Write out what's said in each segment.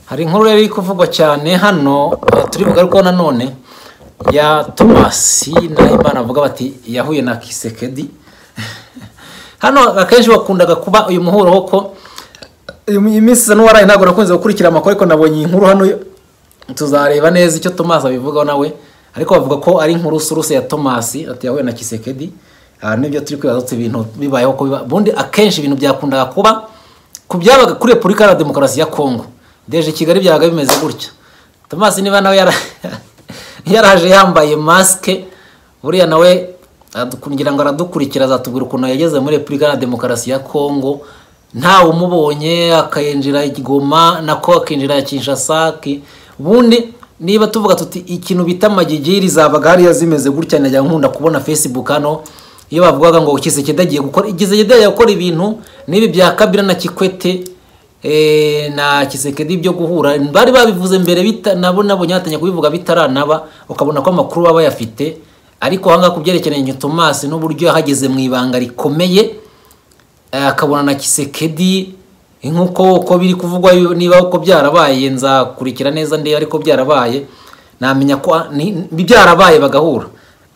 Hari inkuru rero iri kuvugwa cyane hano, turi bugarukeho nanone, ya Thomas Nahimana, avuga bati yahuye na Tshisekedi. Hano akenshi bakundaga kuba uyu muhuro, ko uyu minsi isa n'uwaraye ntabwo nakunze gukurikira amakuru, ariko nabonye iyi nkuru hano. Tuzareba neza icyo Thomas abivugaho nawe, ariko bavuga ko ari inkuru source ya Thomas, ati yahuye na Tshisekedi. Nibyo turi kwibaza tuti ibintu bibayeho ko biba. Ubundi akenshi ibintu byakundaga kuba ku byabaga kuri Repubulika ya Demokarasi ya Kongo, déjà Kigali byabaga bimeze gutya. Thomas niba nawe yaraje yambaye masque, buriya nawe kugira ngo aradukurikira, azatubwira ukuntu yageze muri Repubulika ya Demokarasi ya Kongo ntawe umubonye, akayinjira i Goma, nako akinjira Kinshasa. Ubundi niba tuvuga tuti ikintu bita magigiri zabaga hariya zimeze gutya, najya nkunda kubona Facebook hano iyo bavugaga ngo Tshisekedi agiye gukora, Tshisekedi agiye gukora ibintu n'ibi bya Kabila na Kikwete, na Tshisekedi byo guhura. Bari babivuze mbere bita, nabo nabonye batangiye kubivuga bitaranaba, ukabona ko amakuru baba bayafite. Ariko ahangaha ku byerekeranye Thomas n'uburyo yahageze mu ibanga rikomeye, akabona na Tshisekedi, nk'uko uko biri kuvugwa, niba uko byarabaye nzakurikira neza ndebe, ariko byarabaye namenya ko byarabaye, bagahura,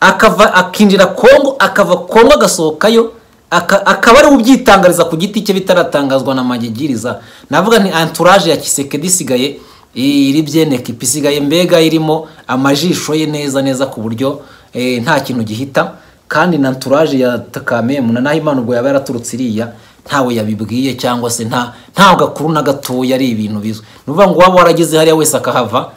akava akinjira Kongo, akava Kongo agasohokayo, akaba ari ubyitangariza ku giti cye bitaratangazwa na magigiriza. Navuga nti entourage ya Tshisekedi isigaye iri bien équipée, isigaye mbega irimo amajisho ye neza neza, ku buryo nta kintu gihita. Kandi na entourage ya Kamemu na Nahimana, ubwo yaba yaraturutse iriya ntawe yabibwiye, cyangwa se nta gakuru na gatoya, ari ibintu bizwi. Ni ukuvuga ngo waba warageze hariya wese akahava,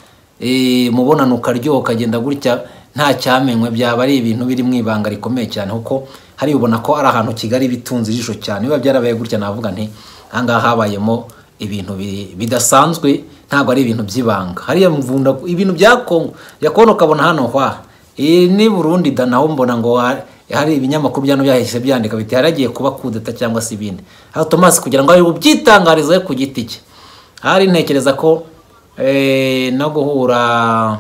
mubonano ukaryoha ukagenda gutya nta cyamenywe, byaba ari ibintu biri mu ibanga rikomeye cyane, kuko hari ubona ko ari ahantu Kigali bitunze ijisho cyane. Biba byarabaye gutya, navuga nti ahangaha habayemo ibintu bidasanzwe, ntabwo ari ibintu by'ibanga. Hariya mvunda ibintu bya Kongo ya Kongo, ukabona hano hwa iyi ni Burundi da, naho mbona ngo hari ibinyamakuru byano byahise byandika biti haragiye kuba kudeta cyangwa se ibindi. Aho Thomas kugira ngo ari bubyitangarize ku giti cye, hari ntekereza ko no guhura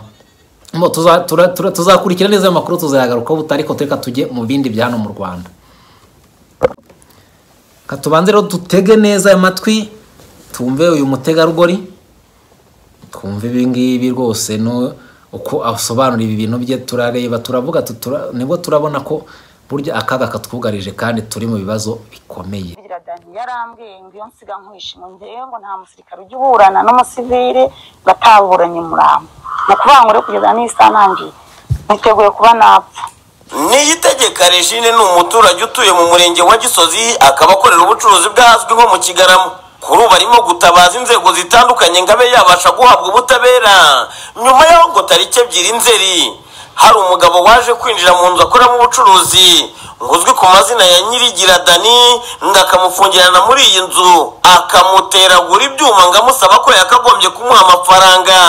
mo tuzakurikira neza ayo makuru, tuzayagarukaho buta, ariko reka tujye mu bindi bya hano mu Rwanda. Ka tubanze rero dutege neza aya matwi, twumve uyu mutegarugori, twumve ibi ngibi rwose no uko asobanura ibi bintu bye. Turareba, turavuga, nibwo turabona ko burya akaga katwugarije kandi turi mu bibazo bikomeye. Bigira Dani yarambwiye ngo iyo nsiga nkwishe, ngo ngewe ngo nta musirikare ujya uburana n'umusivile ngo ataburanye umurambo. Ni ukuvuga ngo rero kugeza n'isaha nanjye niteguye kuba napfa. Niyitegeka Regine ni umuturage utuye mu murenge wa Gisozi, akaba akorera ubucuruzi bw'ahazwi nko mu Kigarama. Kuri ubu arimo gutabaza inzego zitandukanye ngo abe yabasha guhabwa ubutabera, nyuma y'aho ngo tariki 2 Nzeri hari umugabo waje kwinjira mu nzu akoreramo ubucuruzi, ngo uzwi ku mazina ya Nyirigira Dani, ngo akamufungirana muri iyi nzu, akamuteragura ibyuma, ngo amusaba ko yakagombye kumuha amafaranga,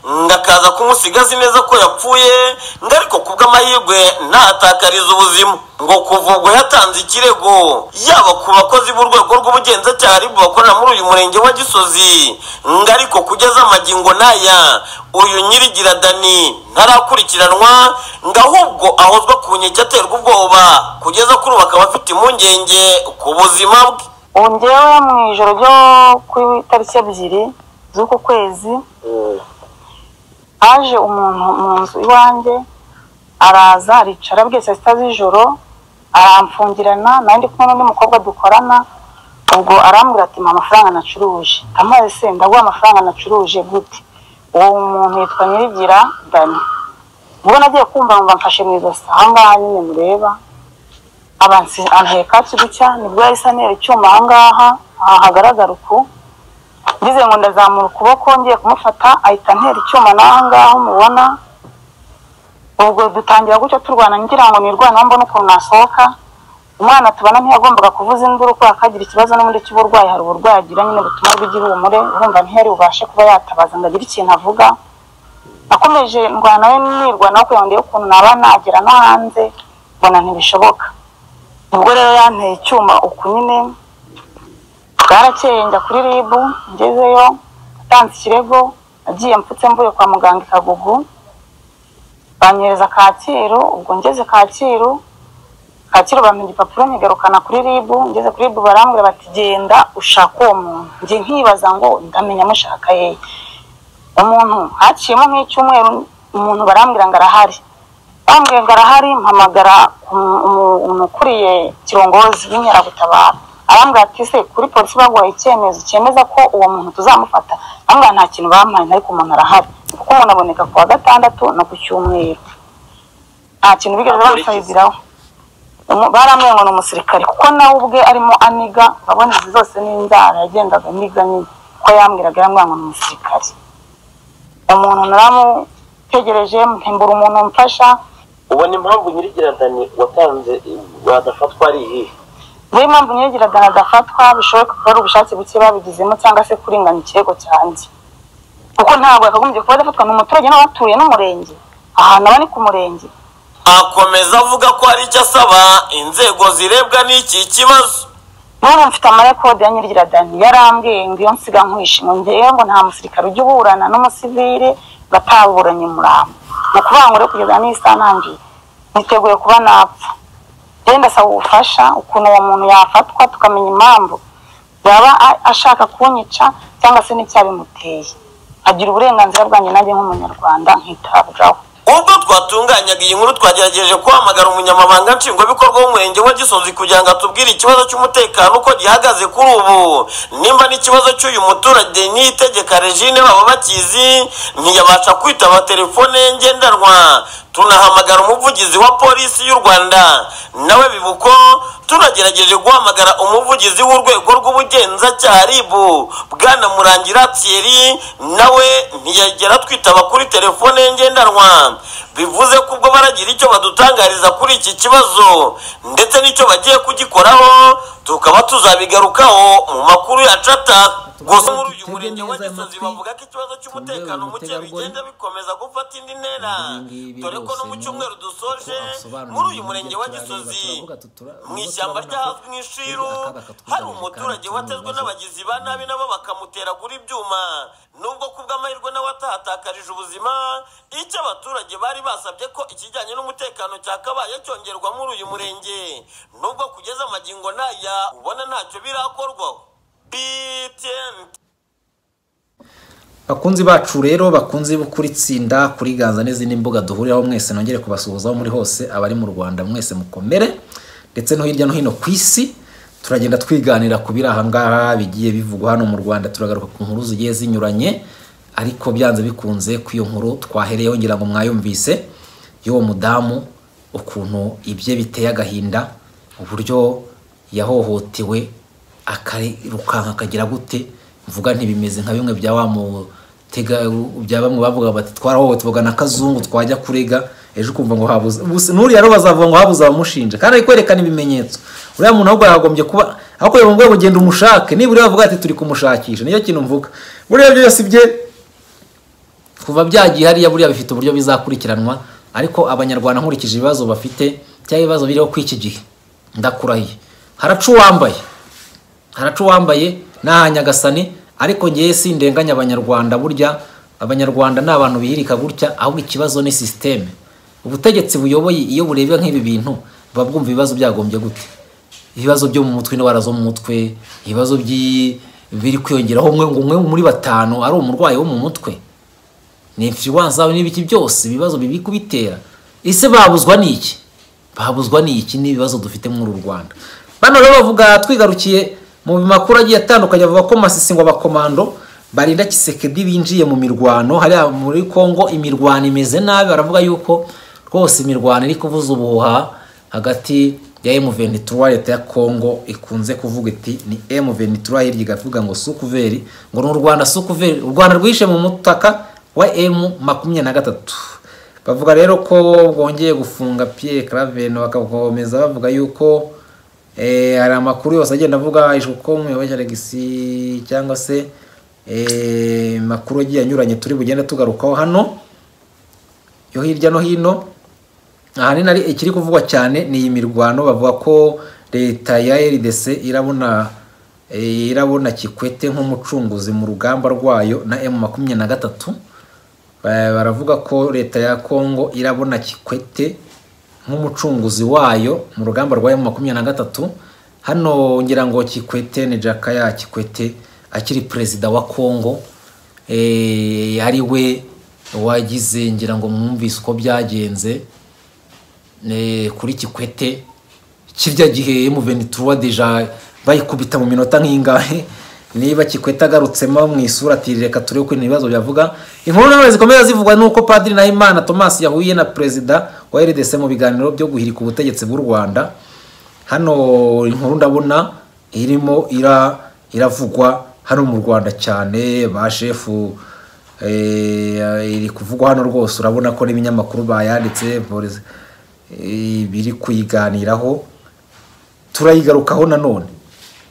ngo akaza kumusiga azi neza ko yapfuye, ngo ariko ku bw'amahirwe ntahatakarize ubuzima. Ngo kuva ubwo yatanze ikirego yaba ku bakozi b'urwego rw'ubugenzacyaha RIB bakorera muri uyu murenge wa Gisozi, ngo ariko kugeza amagingo n'aya uyu Nyirigira Dani ntarakurikiranwa, ngo ahubwo ahozwa ku nkeke, aterwa ubwoba. Kugeza kuri ubu akaba afite impungenge ku buzima bwe. Ubu ngewe mu ijoro ryo ku itariki 2 z'uku kwezi haje umuntu mu nzu iwanjye, araza aricara, bwe saa 6 z'ijoro aramfungirana, nari ndi kumwe n'undi mukobwa dukorana. Ubwo arambwira ati: "Mpa amafaranga nacuruje." Ndamubaza: "Se ndaguha amafaranga nacuruje gute?" Uwo muntu yitwa Nyirigira Dani. Ubwo nagiye kumva numva mfashe mu ijosi aha ngaha nyine mureba, abansi anteka gutya, nibwo yahise antera icyuma aha ngaha, aha hagaragara uku. Ngize ngo ndazamura ukuboko ngiye kumufata, ahita antera icyuma n'aha ngaha mubona. Ubwo dutangira gutyo turwana, ngira ngo nirwanaho mbone ukuntu nasohoka. Umwana tubana ntiyagombaga kuvuza induru kubera ko agira ikibazo n'ubundi cy'uburwayi, hari uburwayi agira nyine butuma agwa igihumure, urumva ntiyari bubashe kuba yatabaza ngo agire ikintu avuga. Nakomeje ndwana nawe, nirwanaho kugira ngo ndebe ukuntu naba nagera no hanze, mbona ntibishoboka. Ubwo rero yanteye icyuma uku nyine. Bwarakeye njya kuri RIB, ngezeyo atanze ikirego. Nagiye mpfutse mvuye kwa muganga i Kagugu, banyereza Kacyiru. Ubwo ngeze Kacyiru, Kacyiru bampa igipapuro nkigarukana kuri RIB. Ngeze kuri RIB barambwira bati: "Genda ushake uwo muntu." Njye nkibaza ngo ndamenya mushaka hehe? Umuntu haciyemo nk'icyumweru, umuntu barambwira ngo arahari, bambwiye ngo arahari, mpamagara umuntu ukuriye Kirongozi w'inkeragutabara, arambwira ati se kuri polisi baguhaye icyemezo cyemeza ko uwo muntu tuzamufata? Arambwira nta kintu bampaye, ariko umuntu arahari, kuko umuntu aboneka ku wa gatandatu no ku cyumweru, nta kintu bigeze bamusabiraho. Barambwiye ngo ni umusirikare, kuko nawe ubwe arimo aniga, urabona izi zose n'inzara yagendaga aniga nyine, kuko yambwiraga yambwira ngo ni umusirikare. Umuntu naramutegereje, mpembura umuntu mfasha. Ubona impamvu Nyirigira Dani watanze wadafatwa ari iyihe? Niyo mpamvu Nyirigira Dani adafatwa, bishoboka ko ari ubushake buke babigizemo cyangwa se kurenganya ikirego cyanjye, kuko ntabwo yakagombye kuba adafatwa. Ni umuturage n'abatuye n'umurenge, ahantu aba ni ku murenge. Akomeza avuga ko hari icyo asaba inzego zirebwa n'iki kibazo. N'ubu mfite amarekodi ya Nyirigira Dani, yarambwiye ngo iyo nsiga nkwishe, ngo ngewe ngo nta musirikare ujya uburana n'umusivire bataburanye umurambo. Ni ukuvuga ngo rero kugeza n'isaha nanjye niteguye kuba napfa. Rero ndasaba ubufasha ukuntu uwo muntu yafatwa, tukamenya impamvu yaba ashaka kunyica cyangwa se n'icyabimuteye, agira uburenganzira bwanjye nanjye nk'umunyarwanda nkitabwaho. Ubwo twatunganyaga iyi nkuru twagerageje guhamagara umunyamabanga nshingwabikorwa w'umurenge wa Gisozi kugira ngo atubwire ikibazo cy'umutekano uko gihagaze kuri ubu, nimba n'ikibazo cy'uyu muturage Niyitegeka Regine baba bakizi, ntiyabasha kwitaba telefone ye ngendanwa. Tunahamagara umuvugizi wa polisi y'u Rwanda nawe bibuko, tunagerageje guhamagara umuvugizi w'urwego rw'ubugenzacyaha RIB Bwana Murangira Thierry, nawe ntiyagera twitaba kuri telefone ye ngendanwa. Bivuze ko ubwo baragira icyo badutangariza kuri iki kibazo ndetse n'icyo bagiye kugikoraho, tukaba tuzabigarukaho mu makuru yacu ataha. Gusa muri uyu murenge wa Gisozi bavuga ko ikibazo cy'umutekano muke bigenda bikomeza gufata indi ntera, dore ko no mu cyumweru dusoje muri uyu murenge wa Gisozi mu ishyamba ryahazwi nk'Ishiru hari umuturage watezwe n'abagizi ba nabi nabo bakamuteragura ibyuma, nubwo kubw'amahirwe nawe atahatakarije ubuzima. Icyo abaturage bari basabye ko ikijyanye n'umutekano cyakabaye cyongerwa muri uyu murenge, nubwo kugeza amagingo n'aya ubona ntacyo birakorwaho. BTN. Bakunzi bacu rero, bakunzi kuri tsinda kuri Ganza n'izindi mbuga duhuriraho mwese, nongere kubasuhuzaho muri hose, abari mu Rwanda mwese mukomere, ndetse no hirya no hino ku isi. Turagenda twiganira ku biri aha ngaha bigiye bivugwa hano mu Rwanda, turagaruka ku nkuru zigiye zinyuranye, ariko byanze bikunze ku iyo nkuru twahereyeho ngira ngo mwayumvise y'uwo mudamu, ukuntu ibye biteye agahinda, uburyo yahohotewe akarirukanka akagira gute. Mvuga ntibimeze nka bimwe bya wa mutega bya bamwe bavuga bati twarahohoterwaga na Kazungu twajya kurega ejo ukumva ngo habuze n'uriya rero bazavuga ngo habuze abamushinja, kandi ari kwerekana ibimenyetso. Uriya muntu ahubwo yagombye kuba aho kureba ngo ugenda umushake, nibura bavuga ati turi kumushakisha, niyo kintu mvuga. Buriya byose bye kuva byagiye hariya, buriya bifite uburyo bizakurikiranwa, ariko abanyarwanda nkurikije ibibazo bafite cyangwa ibibazo biriho kw'iki gihe, ndakurahiye haracu uwambaye n'aha Nyagasani. Ariko ngewe sindenganya abanyarwanda, burya abanyarwanda ni abantu bihirika gutya, ahubwo ikibazo ni systeme. Ubutegetsi buyoboye iyo bureba nk'ibi bintu buba bwumva ibibazo byagombye gute, ibibazo byo mu mutwe, indwara zo mu mutwe, ibibazo biri kwiyongeraho, umwe muri batanu ari umurwayi wo mu mutwe, ni influenza n'ibiki byose, ibibazo bibi kubitera. Ese babuzwa n'iki? Babuzwa n'iki? N'ibibazo dufite muri uru Rwanda. Bano rero bavuga, twigarukiye mu makuru agiye atandukanye, avuga ko Masisi ngo abakomando barinda Tshisekedi binjiye mu mirwano hariya muri Kongo. Imirwano imeze nabi, baravuga yuko rwose imirwano iri kuvuza ubuhuha hagati ya M23, leta ya Kongo ikunze kuvuga iti ni M23, hirya igavuga ngo sukuveri, ngo ni u Rwanda sukuveri, u Rwanda rwishe mu mutaka wa M23. Bavuga rero ko bwongeye gufunga Pierre Claver, bakakomeza bavuga yuko hari amakuru yose agenda avuga ko umuyobozi Alex cyangwa se makuru agiye anyuranye turi bugende tugarukaho hano yo hirya no hino. Ahanini ari ikiri kuvugwa cyane ni iyi mirwano, bavuga ko leta ya RDC irabona Kikwete nk'umucunguzi mu rugamba rwayo na M23. Baravuga ko leta ya Kongo irabona Kikwete nk'umucunguzi wayo mu rugamba rwa M23. Hano ngira ngo Kikwete ni Jakaya Kikwete akiri perezida wa Kongo, ari we wagize, ngira ngo mwumvise uko byagenze kuri Kikwete kirya gihe M23 déjà bayikubita mu minota nk'ingahe. Niba Kikwete agarutsemo mu isura ati reka turebe uko ibibazo byavuga. Inkuru nawe zikomeza zivugwa nuko Padiri Nahimana Thomas yahuye na perezida wa RDC mu biganiro byo guhirika ubutegetsi bw'u Rwanda. Hano inkuru ndabona irimo iravugwa hano mu Rwanda cyane, ba shefu iri kuvugwa hano rwose, urabona ko n'ibinyamakuru bayanditse biri kuyiganiraho. Turayigarukaho nanone,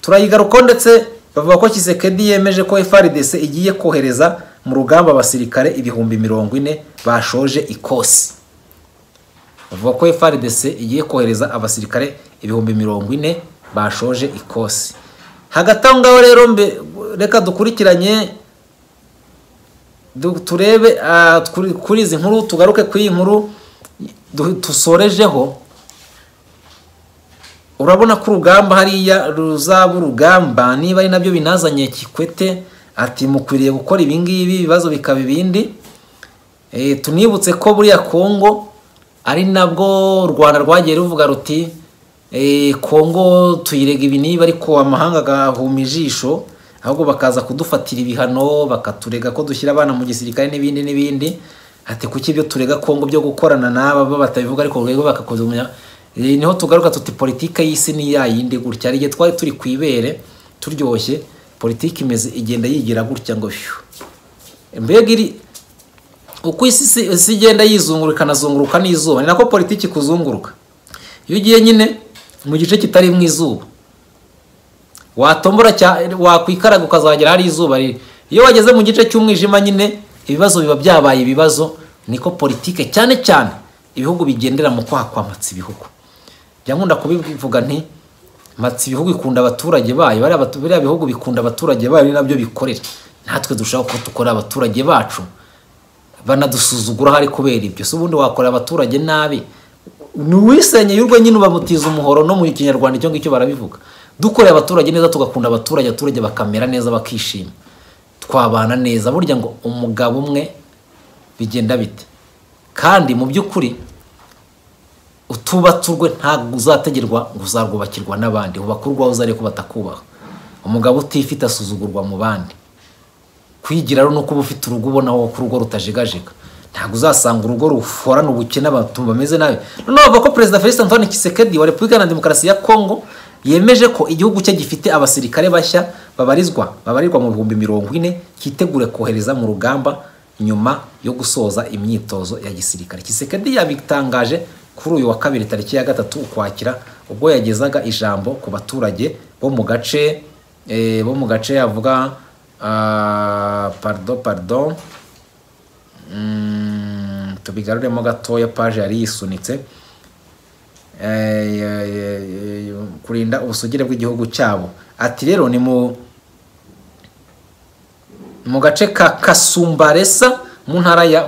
turayigarukaho. Ndetse bavuga ko Tshisekedi yemeje ko FARDC igiye kohereza mu rugamba abasirikare 40,000 bashoje ikosi. Bavuga ko FARDC igiye kohereza abasirikare 40,000 bashoje ikosi. Hagati aho ngaho rero reka dukurikiranye turebe kuri izi nkuru, tugaruke kuri iyi nkuru tusorejeho. Urabona ko urugamba hariya ruzaba urugamba, niba ari nabyo binazanye Kikwete ati mukwiriye gukora ibi ngibi, ibibazo bikaba ibindi. Tunibutse ko buriya Kongo ari nabwo u Rwanda rwagiye ruvuga ruti Kongo tuyirega ibi niba, ariko amahanga agahuma ijisho, ahubwo bakaza kudufatira ibihano, bakaturega ko dushyira abana mu gisirikare n'ibindi n'ibindi. Ati kuki ibyo turega Kongo byo gukorana n'aba batabivuga, ariko rwego bakakozumya. Niho tugaruka tuti politike y'isi ni ya yindi gutya. Hari igihe twari turi kwibere turyoshye, politike imeze igenda yigira gutya ngo mbega iri uko isi igenda yizunguruka kanazunguruka n'izuba, ni nako politiki kuzunguruka. Iyo ugiye nyine mu gice kitari mu izuba watombora wakwikaraga ukazagera hari izuba riri. Iyo wageze mu gice cy'umwijima nyine ibibazo biba byabaye ibibazo. Niko politike cyane cyane ibihugu bigendera mu kwakwamatsa ibihugu. Njya nkunda kubivuga nti matsa ibihugu ikunda abaturage bayo, bariya bihugu bikunda abaturage bayo, ni nabyo bikorera. Natwe dushaka ko dukora abaturage bacu banadusuzugura hari kubera ibyo. Se ubundi wakora abaturage nabi, ni uwisenye y'urwo nyine ubamutiza umuhoro, no mu Kinyarwanda icyo ngicyo barabivuga. Dukoreye abaturage neza, tugakunda abaturage, abaturage bakamera neza bakishima, twabana neza. Burya ngo umugabo umwe bigenda bite? Kandi mu by'ukuri utubatse urwe ntabwo uzategerwa ngo uzarwubakirwa n'abandi, ubaka urwawe uzarebe ko batakubaha. Umugabo utifite asuzugurwa mu bandi. Kwigira rero nuko uba ufite urugo ubona ko urugo rutajegajega, ntabwo uzasanga urugo ruforana ubukene abantu bameze nabi. Noneho bavuga ko Perezida Felix Antoine Tshisekedi wa Repubulika Iharanira Demokarasi ya Kongo yemeje ko igihugu cye gifite abasirikare bashya babarirwa mu 40,000 cyitegure kohereza mu rugamba nyuma yo gusoza imyitozo ya gisirikare. Tshisekedi yabitangaje kuri uyu wa kabiri tariki ya 3 Ukwakira, ubwo yagezaga ijambo ku baturage bo mu gace yavuga pardon tubigaruremo gatoya, page yari yisunitse, kurinda ubusugire bw'igihugu cyabo. Ati rero ni mu gace ka Kasumbaresa mu ntara ya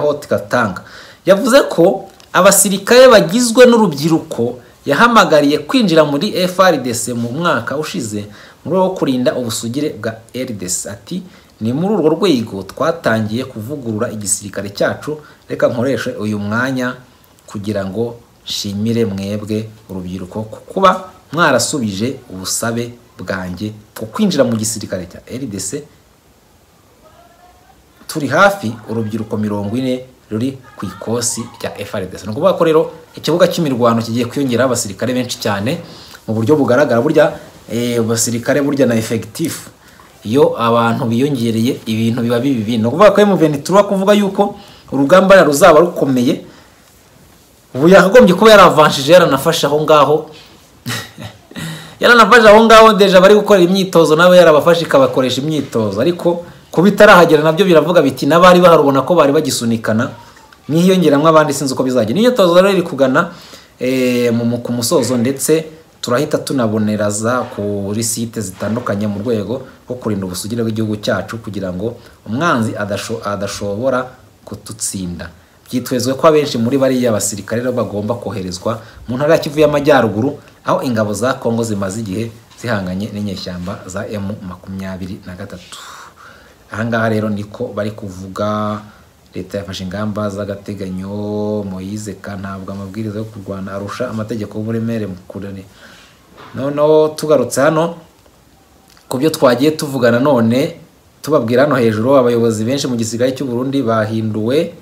Haut-Katanga. Yavuze ko abasirikare bagizwe n'urubyiruko yahamagariye kwinjira muri FARDC mu mwaka ushize mu rwego rwo kurinda ubusugire bwa RDC. Ati ni muri urwo rwego twatangiye kuvugurura igisirikare cyacu, reka nkoreshe uyu mwanya kugira ngo nshimire mwebwe urubyiruko kuba mwarasubije ubusabe bwanjye bwo kwinjira mu gisirikare cya RDC. Turi hafi urubyiruko 40 ruri ku ikosi rya FARDC. Ni ukuvuga ko rero ikibuga cy'imirwano kigiye kwiyongera abasirikare benshi cyane mu buryo bugaragara. Burya abasirikare burya na effectif, iyo abantu biyongereye ibintu biba bibi. Ni ukuvuga ko M23 kuvuga yuko urugamba ruzaba rukomeye, ubu yakagombye kuba yaravanshije, yaranafashe aho ngaho yaranafashe aho ngaho deja bari gukora imyitozo, nabo yarabafashe ikabakoresha imyitozo. Ariko kubitarahagera nabyo biravuga biti nabari baharubona ko bari bagisunikana, nihiyongeramwe abandi sinzi uko bizagenda. Imyitozo rero iri kugana ku musozo, ndetse turahita tunaboneraza kuri site zitandukanye mu rwego rwo kurinda ubusugire bw'igihugu cyacu kugira ngo umwanzi adashobora kututsinda. Byitezwe ko abenshi muri bariya basirikare bagomba koherezwa mu ntara ya Kivu y'Amajyaruguru, aho ingabo za Kongo zimaze igihe zihanganye n'inyeshyamba za M23. Ahangaha rero niko bari kuvuga. Leta yafashe ingamba z'agateganyo. Moise ka ntabwo amabwiriza yo kurwana arusha amategeko y'uburemere mu kurane. Noneho tugarutse hano ku byo twagiye tuvugana none tubabwira hano hejuru, abayobozi benshi mu gisirikare cy'u Burundi bahinduwe.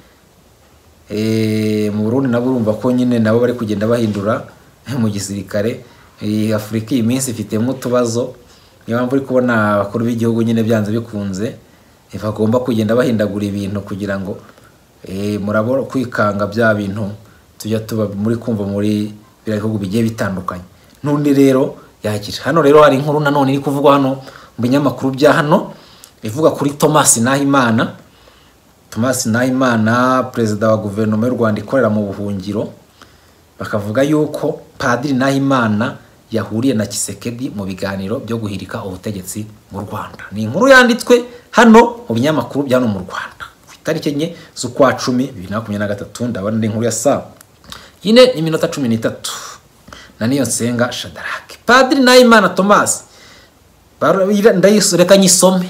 Mu Burundi nabo urumva ko nyine nabo bari kugenda bahindura mu gisirikare. Afurika iyi minsi ifitemo utubazo, niyo mpamvu uri kubona abakuru b'igihugu nyine byanze bikunze bagomba kugenda bahindagura ibintu kugira ngo murabo kwikanga bya bintu tujya tuba muri kumva muri biriya bihugu bigiye bitandukanye. N'undi rero yakira hano rero hari inkuru nanone iri kuvugwa hano mu binyamakuru bya hano ivuga kuri Thomas Nahimana. Thomas Nahimana, perezida wa guverinoma y'u Rwanda ikorera mu buhungiro, bakavuga yuko Padiri Nahimana yahuriye na Tshisekedi mu biganiro byo guhirika ubutegetsi mu Rwanda. Ni inkuru yanditswe hano mu binyamakuru bya hano mu Rwanda ku itariki 4 z'ukwa 10 2023. Ndabona ni inkuru ya saa 4:13 na Niyonsenga Shadaraki. Padiri Nahimana Thomas, reka nyisome.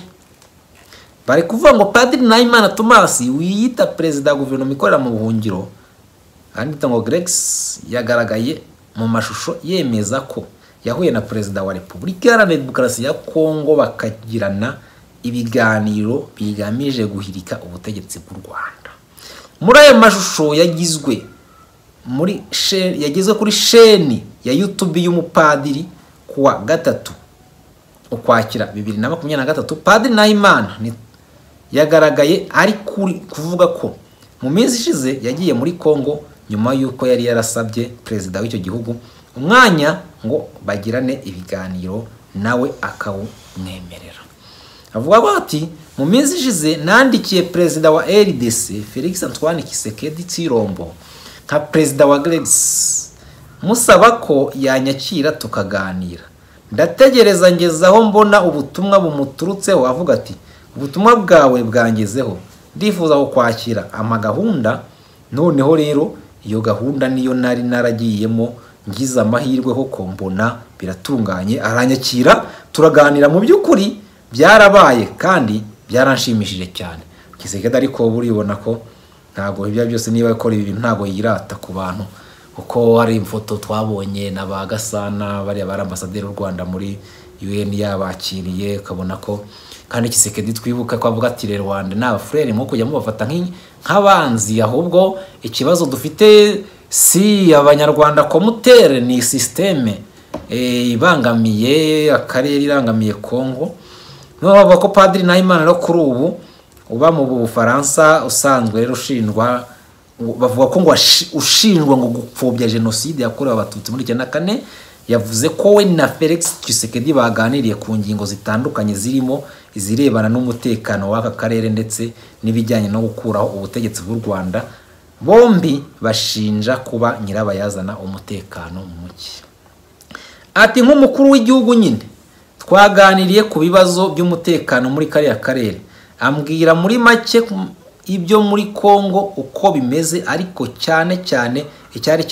Bari kuvuga ngo Padiri Nahimana Thomas wiyita perezida wa guverinoma ikorera mu buhungiro, andita ngo Grex, yagaragaye mu mashusho yemeza ko yahuye na perezida wa Repubulika Iharanira Demokarasi ya Kongo bakagirana ibiganiro bigamije guhirika ubutegetsi bw'u Rwanda. Muri ayo mashusho yagizwe muri yagizwe kuri sheni ya YouTube y'umupadiri kuwa 3 Ukwakira 2023, Padiri Nahimana yagaragaye ari kuvuga ko mu minsi ishize yagiye muri Kongo nyuma y'uko yari yarasabye perezida w'icyo gihugu umwanya ngo bagirane ibiganiro nawe akawumwemerera. Avuga ati mu minsi ishize nandikiye perezida wa RDC Felix Antoine Tshisekedi Tshilombo nka perezida wa Grex musaba ko yanyakira tukaganira. Ndategereza ngezaho mbona ubutumwa bumuturutseho avuga ati ubutumwa bwawe bwangezeho, ndifuza kukwakira ama gahunda. Noneho rero iyo gahunda niyo nari naragiyemo, ngize amahirwe koko mbona biratunganye, aranyakira turaganira. Mu by'ukuri byarabaye kandi byaranshimishije cyane. Tshisekedi ariko buribona ko ntago ibyo byose niba akora ibi ntago yirata ku bantu, kuko hari imfoto twabonye na ba Gasana bariya bari ambasaderi y'u Rwanda muri UN yabakiriye, ukabona ko kandi Tshisekedi twibuka ko avuga ati Rwanda na frere mwo kujya mubafata nk'abanzi, ahubwo ikibazo dufite si abanyarwanda komutere, ni systeme ibangamiye akarere, irangamiye Kongo. No bavuga ko Padiri Nahimana no kuri ubu uba mu Bufaransa usanzwe rero ushinjwa, bavuga ko ngo ushinjwa ngo gupfobya jenoside yakorewe abatutsi muri 1994, yavuze ko we na Felix Tshisekedi baganiriye ku ngingo zitandukanye zirimo izirebana n'umutekano w'aka karere ndetse n'ibijyanye no gukuraho ubutegetsi bw'u Rwanda. Bombi bashinja kuba nyirabayazana umutekano muke. Ati nk'umukuru w'igihugu nyine twaganiriye ku bibazo by'umutekano muri kariya karere, ambwira muri make ibyo muri Kongo uko bimeze, ariko cyane cyane icyari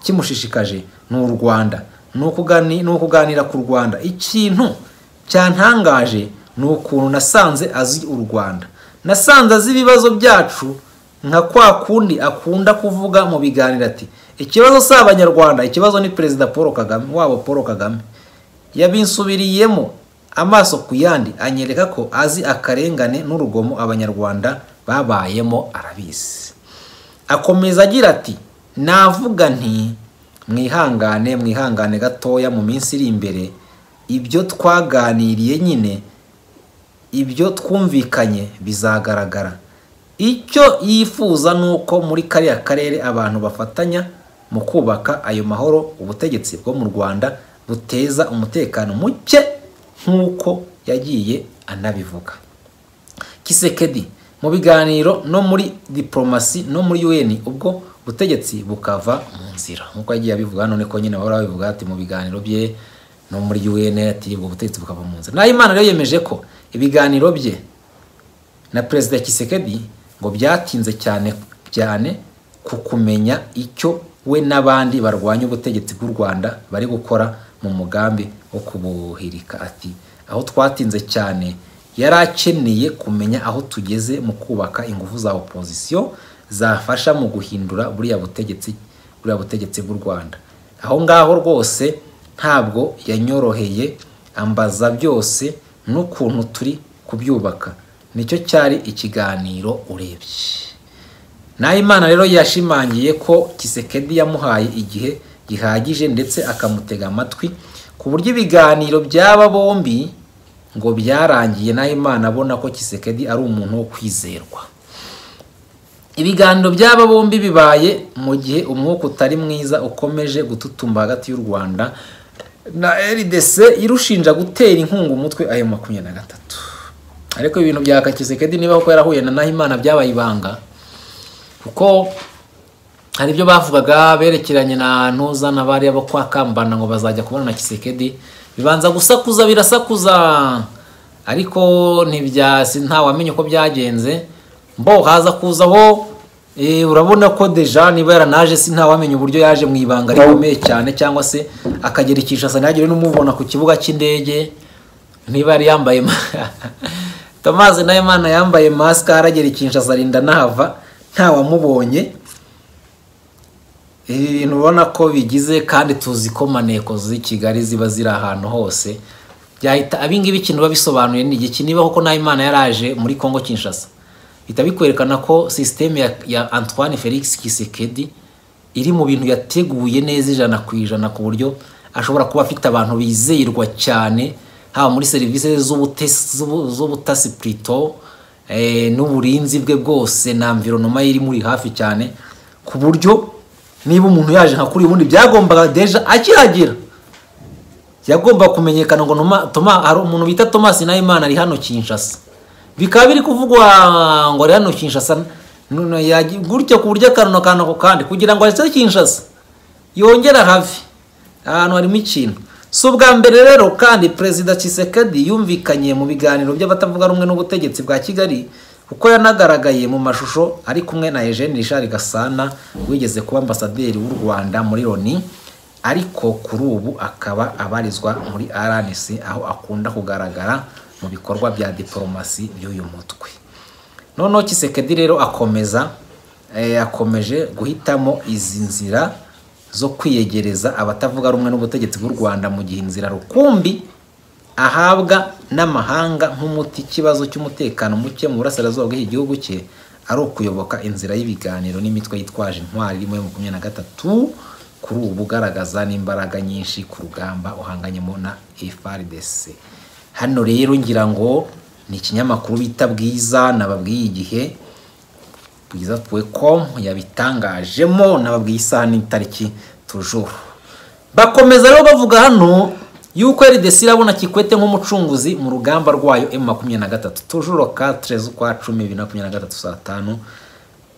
kimushishikaje ni u Rwanda, ni ukuganira ku Rwanda. Ikintu cyantangaje ni ukuntu nasanze azi u Rwanda, nasanze azi ibibazo byacu, nka kwa kundi akunda kuvuga mu biganiro ati ikibazo si abanyarwanda, ikibazo ni perezida Paul Kagame wabo. Paul Kagame yabinsubiriyemo amaso ku yandi, anyereka ko azi akarengane n'urugomo abanyarwanda babayemo, arabizi. Akomeza agira ati navuga nti mwihangane, mwihangane gatoya, mu minsi iri imbere ibyo twaganiriye nyine, ibyo twumvikanye bizagaragara. Icyo yifuza nuko muri kariya karere abantu bafatanya mu kubaka ayo mahoro, ubutegetsi bwo mu Rwanda buteza umutekano muke nk'uko yagiye anabivuga. Tshisekedi mu biganiro no muri diplomasi no muri UN, ubwo butegetsi bukava mu nzira nk'uko yagiye abivuga. None ko nyine bahora babivuga ati mu biganiro bye no muri UN ati ubwo butegetsi bukava mu nzira. Nahimana rero yemeje ko ibiganiro bye na perezida Tshisekedi ngo byatinze cyane cyane ku kumenya icyo we n'abandi barwanya ubutegetsi bw'u Rwanda bari gukora mu mugambi wo kubuhirika. Ati aho twatinze cyane Yari akeneye kumenya aho tugeze mu kubaka ingufu za opposition zafasha mu guhindura buriya butegetsi bw'u Rwanda. Aho ngaho rwose ntabwo yanyoroheye, ambaza byose n'ukuntu turi kubyubaka. Nicyo cyari ikiganiro urebye. Nahimana rero yashimangiye ko Tshisekedi yamuhaye igihe gihagije ndetse akamutega amatwi ku buryo ibiganiro by'aba bombi ngo byarangiye Nahimana abona ko Tshisekedi ari umuntu wo kwizerwa. Ibiganiro by'aba bombi bibaye mu gihe umwuka utari mwiza ukomeje gututumba hagati y'u Rwanda na RDC irushinja gutera inkunga umutwe ayo 23. Ariko ibintu bya Tshisekedi niba koko yarahuye na Nahimana byabaye ibanga, kuko hari ibyo bavugaga berekeranye na Ntuza na bariya bo kwa Kambana ngo bazajya kubona na Tshisekedi, bibanza gusakuza birasakuza, ariko ntibyasi ntawamenye uko byagenze. Mbo haza kuzaho urabona ko deja niba yaranaje si ntawamenye uburyo yaje mu ibanga rikomeye cyane, cyangwa se akagera i Kinshasa ntihagire n'umubona ku kibuga cy'indege. Niba yari yambaye Thomas Nahimana yambaye mask aragera i Kinshasa arinda nahava ntawamubonye. Ibi bintu ubona ko bigize, kandi tuzi ko maneko z'i Kigali ziba ziri ahantu hose, byahita abingibi ikintu babisobanuye ni igiki. Niba koko Nahimana yaraje muri Kongo Kinshasa, bihita bikwerekana ko systeme ya Antoine Felix Tshisekedi iri mu bintu yateguye neza 100% ku buryo ashobora kuba afite abantu bizerwa cyane, haba muri serivisi z'ubutasi plutôt n'uburinzi bwe bwose na environnement iri muri hafi cyane, ku buryo niba umuntu yaje nka kuri ubundi byagombaga deja akihagera yagomba kumenyekana ngo hari umuntu bita Thomas Nahimana ari hano Kinshasa, bikaba biri kuvugwa ngo ari hano Kinshasa gutyo ku buryo akantu kanako kandi kugira ngo aze Kinshasa yongera hafi ahantu harimo ikintu. Si ubwa mbere rero kandi Perezida Tshisekedi yumvikanye mu biganiro by'abatavuga rumwe n'ubutegetsi bwa Kigali, kuko yanagaragaye mu mashusho ari kumwe na Eugene Richard Gasana wigeze kuba ambasaderi w'u Rwanda muri Loni, ariko kuri ubu akaba abarizwa muri RNC aho akunda kugaragara mu bikorwa bya diplomasi by'uyu mutwe. Noneho Tshisekedi rero akomeje guhitamo izi nzira zo kwiyegereza abatavuga rumwe n'ubutegetsi bw'u Rwanda, mu gihe inzira rukumbi ahabwa n'amahanga nk'umuti ikibazo cy'umutekano muke mu burasirazuba bw'iki gihugu cye ari ukuyoboka inzira y'ibiganiro n'imitwe yitwaje intwari irimo 23 kuri ubu ugaragaza n'imbaraga nyinshi ku rugamba uhanganyemo na FARDC. Hano rero ngira ngo ni ikinyamakuru bita Bwiza, nababwiye igihe bwiza.com yabitangajemo, nababwiye isaha n'itariki toujours. Bakomeza rero bavuga hano yuko RDC irabona Kikwete nk'umucunguzi mu rugamba rwayo M23 toujours 4 z'ukwa 10 2023 saa 5.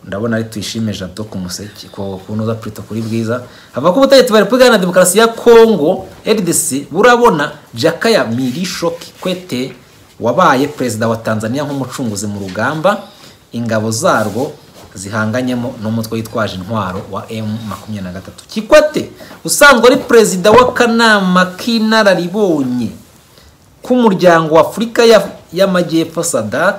Ndabona ari Tuyishime Jado ku museke ko kunoza plutôt kuri Bwiza. Hava ko ubutegetsi bwa Repubulika Iharanira Demokarasi ya Kongo RDC burabona Jakaya Mrisho Kikwete wabaye perezida wa Tanzania nk'umucunguzi mu rugamba ingabo zarwo zihanganyemo n'umutwe witwaje intwaro wa M23. Kikwete usanzwe ari perezida w'akanama k'inararibonye k'umuryango wa Afurika y'Amajyepfo SADC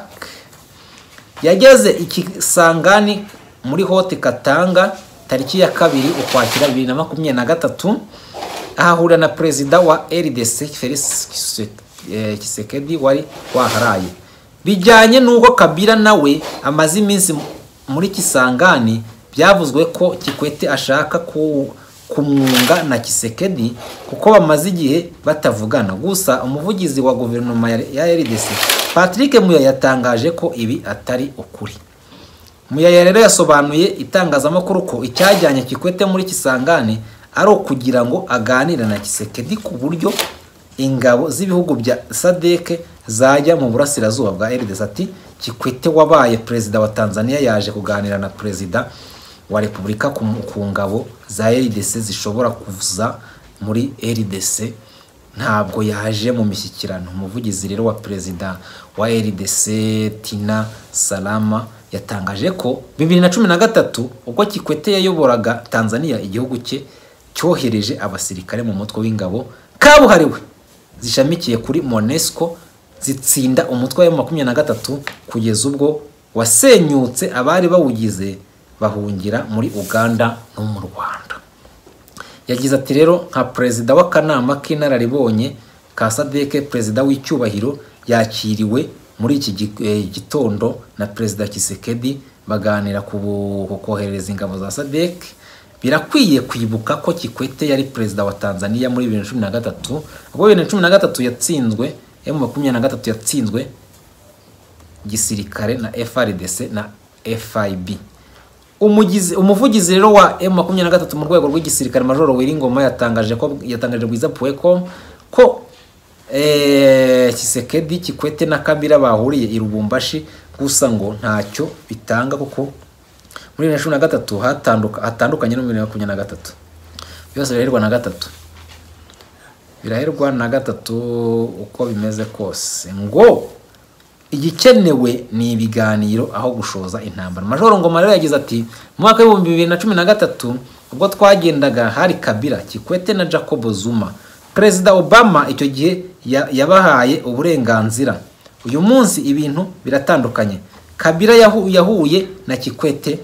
yageze ikisangani muri Haute Katanga tariki ya 2 Ukwakira 2023, ahahurira na perezida wa RDC Felix Tshisekedi wari waharaye. Bijyanye n'uko Kabila nawe amaze iminsi muri Kisangani, byavuzwe ko Kikwete ashaka kumwunga na Tshisekedi kuko bamaze igihe batavugana. Gusa umuvugizi wa guverinoma ya RDC Patrick Muyaya yatangaje ko ibi atari ukuri. Muyaya rero yasobanuye itangazamakuru ko icyajyanye Kikwete muri Kisangani ari ukugira ngo aganire na Tshisekedi ku buryo ingabo z'ibihugu bya SADC zajya mu burasirazuba bwa RDC. Ati Kikwete wabaye perezida wa Tanzania yaje kuganira na perezida wa Repubulika ku ngabo za RDC zishobora kuza muri RDC, ntabwo yaje mu mishyikirano. Umuvugizi rero wa perezida wa RDC Tina Salama yatangaje ko 2013 ubwo Kikwete yayoboraga Tanzania, igihugu cye cyohereje abasirikare mu mutwe w'ingabo kabuhariwe zishamikiye kuri MONUSCO zitsinda umutwe wa M23 kugeza ubwo wasenyutse, abari bawugize bahungira muri Uganda no mu Rwanda. Yagize ati rero nka perezida w'akanama k'inararibonye ka SADC, perezida w'icyubahiro yakiriwe muri iki gitondo na perezida Tshisekedi, baganira ku kohereza ingabo za SADC. Birakwiye kwibuka ko Kikwete yari perezida wa Tanzania muri 2013, ubwo 2013 yatsinzwe M23 yatsinzwe gisirikare na FARDC na FIB. Umuvugizi rero wa M23 mu rwego rw'igisirikare Majoro Wiringoma yatangaje Bwiza.com ko Tshisekedi, Kikwete na Kabila bahuriye i Lubumbashi, gusa ngo ntacyo bitanga kuko muri 2013 hatandukanye no muri 2023. Byose biraherwa na gatatu. Biraherwa na gatatu uko bimeze kose. Ngo igikenewe ni ibiganiro aho gushoza intambara. Majoro Ngoma rero yagize ati mu mwaka w'ibihumbi 2013 ubwo twagendaga hari Kabila, Kikwete na Jacob Zuma. Perezida Obama icyo gihe yabahaye uburenganzira. Uyu munsi ibintu biratandukanye. Kabila yahuye na Kikwete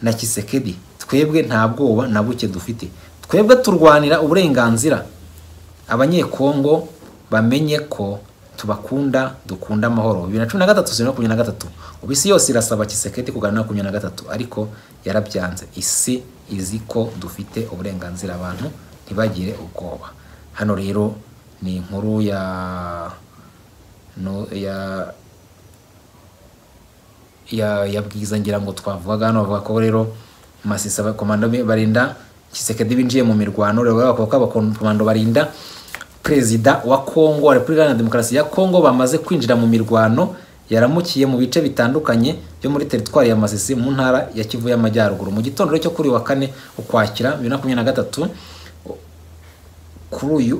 na Tshisekedi. Twebwe nta bwoba na buke dufite. Twebwe turwanira uburenganzira. Abanyekongo bamenye ko tubakunda, dukunda amahoro. 2013 2023 ubu isi yose irasaba Tshisekedi kuganira na 23, ariko yarabyanze. Isi izi ko dufite uburenganzira, abantu ntibagire ubwoba. Hano rero ni inkuru ya Bwiza ngira ngo twavugaga. Hano bavuga ko rero Masisi abakomando barinda Tshisekedi binjiye mu mirwano. Rero bavuga ko abakomando barinda perezida wa Kongo, wa Repubulika Iharanira Demokarasi ya Kongo, bamaze kwinjira mu mirwano yaramukiye mu bice bitandukanye byo muri teritwari ya Masisi mu ntara ya Kivu y'Amajyaruguru. Mu gitondo cyo kuri wa kane Ukwakira 2023, kuri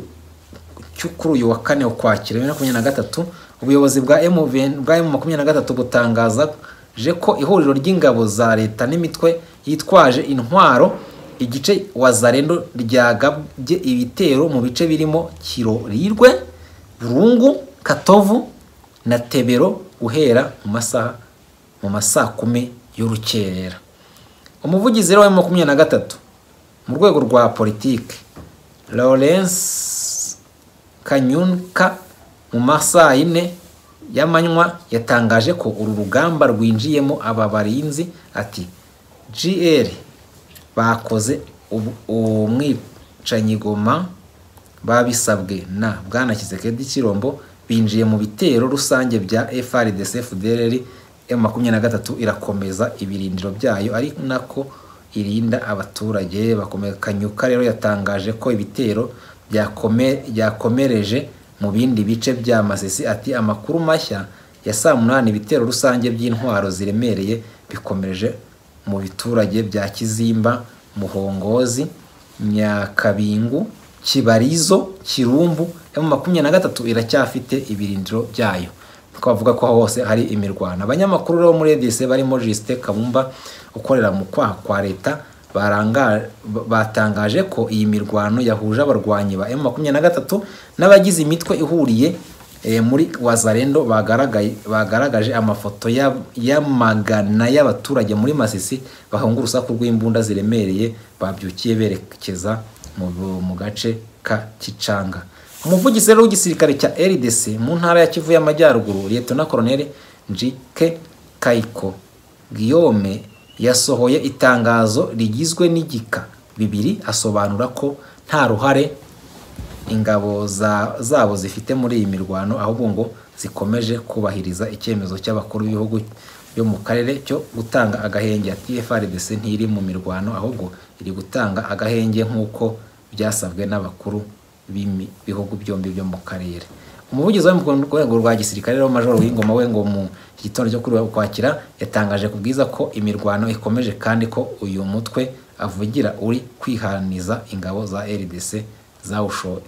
uyu wa kane Ukwakira 2023, ubuyobozi bwa M23 butangaza ko ihuriro ry'ingabo za leta n'imitwe yitwaje intwaro igice Wazalendo ryagabye ibitero mu bice birimo Kirorirwe, Burungu, Katovu na Tebero guhera mu masaha 10 y'urukerera. Umuvugizi wa M23 mu rwego rwa politike Lawrence Kanyuka mu masaha 4 y'amanywa yatangaje ko uru rugamba rwinjiyemo aba barinzi, ati GR bakoze umwicanyigoma babisabwe na Bwana Tshisekedi Chilombo, binjiye mu bitero rusange bya FARDC FDLR. M23 irakomeza ibirindiro byayo ari nako irinda abaturage bakomeza. Kanyuka rero yatangaje ko ibitero byakomereje mu bindi bice bya Masisi, ati amakuru mashya ya saa 8 ibitero rusange by'intwaro ziremereye bikomereje mu biturage bya Kizimba, Muhongozi, Nyakabingu, Kibarizo, Kirumbu. M23 iracyafite ibirindiro byayo. Twavuga ko hose hari imirwano. Abanyamakuru rero muri RDC barimo Justin Kabumba ukorera mu kwaha kwa leta batangaje ko iyi mirwano yahuje abarwanyi ba M23 n'abagize imitwe ihuriye muri Wazalendo bagaragaje amafoto y'amagana y'abaturage muri Masisi bahunga urusaku rw'imbunda ziremereye babyukiye berekeza mu gace ka Kicanga. Umuvugizi rero w'igisirikare cya RDC mu ntara ya Kivu y'Amajyaruguru, Lieutenant Colonel Njike Kaiko Guillaume, yasohoye itangazo rigizwe n'igika 2 asobanura ko nta ruhare ingabo zabo zifite muri iyi mirwano, ahubwo ngo zikomeje kubahiriza icyemezo cy'abakuru b'ibihugu byo mu karere cyo gutanga agahenge. Ati FARDC ntiri mu mirwano, ahubwo iri gutanga agahenge nk'uko byasabwe n'abakuru b'ibihugu byombi byo mu karere. Umuvugizi wo mu rwego rwa gisirikare rero Major Wingoma we ngo mu gitondo cyo kuri Ukwakira yatangaje ku Bwiza ko imirwano ikomeje kandi ko uyu mutwe avugira uri kwihaniza ingabo za RDC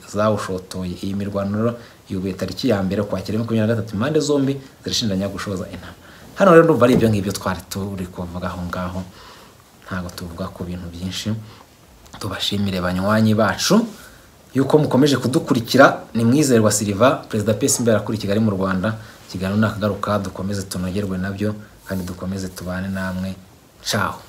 zawushotoye. Iyi mirwano yubuye tariki ya 1 Ukwakira 2023, impande zombi zirashinjanya gushoza intama. Hano rero ndumva ari ibyo ngibyo twari turi kuvuga aho ngaho, ntago tuvuga ku bintu byinshi. Tubashimire banywanyi bacu Yuko mukomeje kudukurikira. Ni Mwizerwa Siliva, perezida PS imbere akuri Kigali mu Rwanda. Ikiganiro nakagaruka, dukomeze tunogerwe nabyo kandi dukomeze tubane namwe. Ciao.